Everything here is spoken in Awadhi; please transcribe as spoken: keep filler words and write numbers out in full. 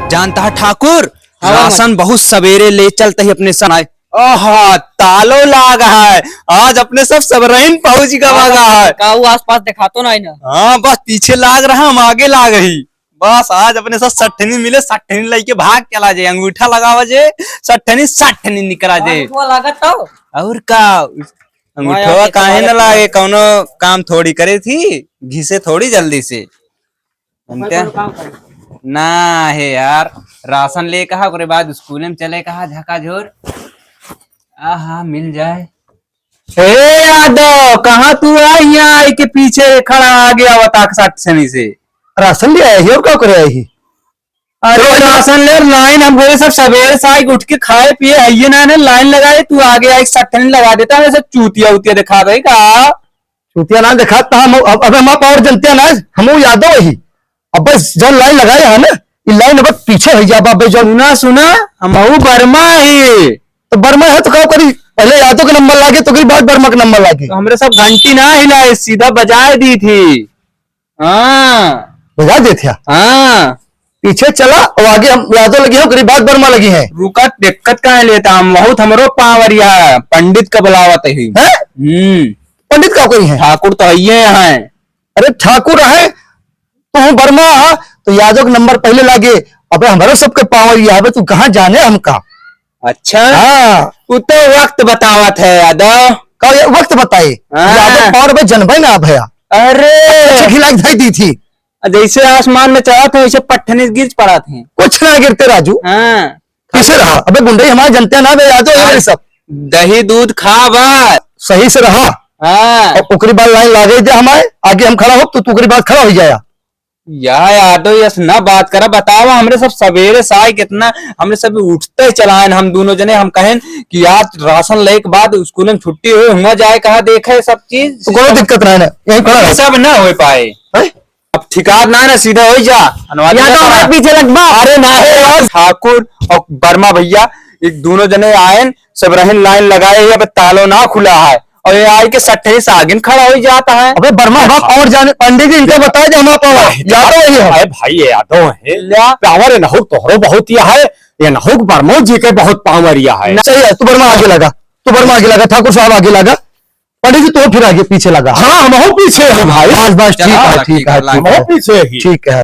जानता है ठाकुर, हाँ, राशन बहुत सवेरे ले चलते ही अपने सन आए। आहा, तालो लाग है। आज अपने सब सबरहिन पहुंच गवा है। का वो आसपास दिखातो ना है ना? हाँ, बस पीछे लाग रहा, हम आगे लाग ही। बस आज अपने सब सट्ठनी मिले, सट्ठनी लेके भाग चला जाए, अंगूठा लगावा जे, सट्ठनी, सट्ठनी निकला जाए। अंगूठा लागत तो? और का? अंगूठवा काहे न लागे? कौनो काम थोड़ी करे थी, घिसे थोड़ी जल्दी से। उनके ना है यार, राशन ले कहा, ओकरे बाद स्कूल में चले कहा, झकाझोर। आहा, मिल जाए। ए यादव, कहाँ तू आ, यहाँ आई के पीछे खड़ा, आगे आवत आक सट्ठनी से? राशन ले आए ही और का करे आई ही? अरे राशन ले, लाइन हम बोले सब सवेरे से आई उठ के खाए पिए, आइए ना, ना लाइन लगाए, तू आगे आई सट्ठनी लगा देता, हमें सब चूतिया उतिया दिखा दे का? चूतिया ना दिखा, तो हम अब, अब हम आप और जनते हैं ना, हम वो यादव ही। अब बस जौन लाइन लगाए है ना, ये लाइन अब पीछे हो जा, बाबे जौन। सुना, सुना, हम वो वर्मा ही। तो वर्मा है तो का करी? पहले यादव के नंबर लागे, तो ओकरी बाद वर्मा के नंबर लागे। तो हमरे सब घंटी ना हिलाए, सीधा बजाए दी थी। हाँ। बजा देत है? हाँ। पीछे चला और आगे हम यादव लगी है, ओकरी बाद वर्मा लगी है। रुका, दिक्कत काहे लेता? हम बहुत हमरो पावर यहाँ पंडित का बुलावत ही। हैं? हम्म। पंडित का कोई है? ठाकुर तो हइये यहाँ है। अरे ठाकुर है, तो हम वर्मा हा, तो यादव के नंबर पहले लागे। अबे हमरो सबके पावर ये है, अबे तू कहाँ जाने हमका? अच्छा। हाँ। उ तो वक्त बतावत है यादव। का ये वक्त बताए? हाँ। यादव पावर बे जनबे ना भया। अरे। अच्छा खिला के धई दी थी। जैसे आसमान में चढ़त है, वैसे पट्ठनी गिर पड़त है। कुछ ना गिरते राजू। हाँ। पीछे रहा। अबे गुंडई हमारे जनते ना बे, यादव है आज सब। दही दूध खा बा। सही से रहा। हाँ। और ओकरी बाद लाइन लागे दे हमारे, आगे हम खड़ा हो, तो तू ओकरी बाद खड़ा हो जाया। या यादव यस ना बात करा, बतावा, हमरे सब सवेरे से आए कितना, हमरे सब उठते चलाएन, हम दोनों जने, हम कहेन कि आज राशन लेके बाद स्कूल में छुट्टी हुई, हुआ जाए कहा देखे सब चीज। तो कोनो दिक्कत रहे ना, यहीं खड़ा ये रह। सब ना हो पाए। हैं? अब ठिकान ना, ना सीधा हो जा, अनवारी यादव ना हमारे करा। पीछे लग बा। अरे ना रे यार, ठाकुर और वर्मा भैया, एक दोनों जने आएन, सब रहन लाइन लगाए, ये अब तालो ना खुला है। और ये आई के सट्ठे से आगे न खड़ा हो जाता है। अबे वर्मा बाप और जाने, पंडित जी इनका बताए दे, हम आप आवा। नहीं, यादव है ये हम। अरे भाई, ये यादव है। ल्या। पावर ये नहुक तोहरो बहुत यह है, ये नहुक वर्मा जी के बहुत पावर यह है। सही है, तू वर्मा आगे लगा, तू वर्मा आगे लगा, ठाकुर साहब आगे लगा, पंडित जी तू फिर आगे पीछे लगा। हाँ, हम हो पीछे हैं भाई। बस, बस, ठीक है, ठीक है, हम हो पीछे ही। ठीक है।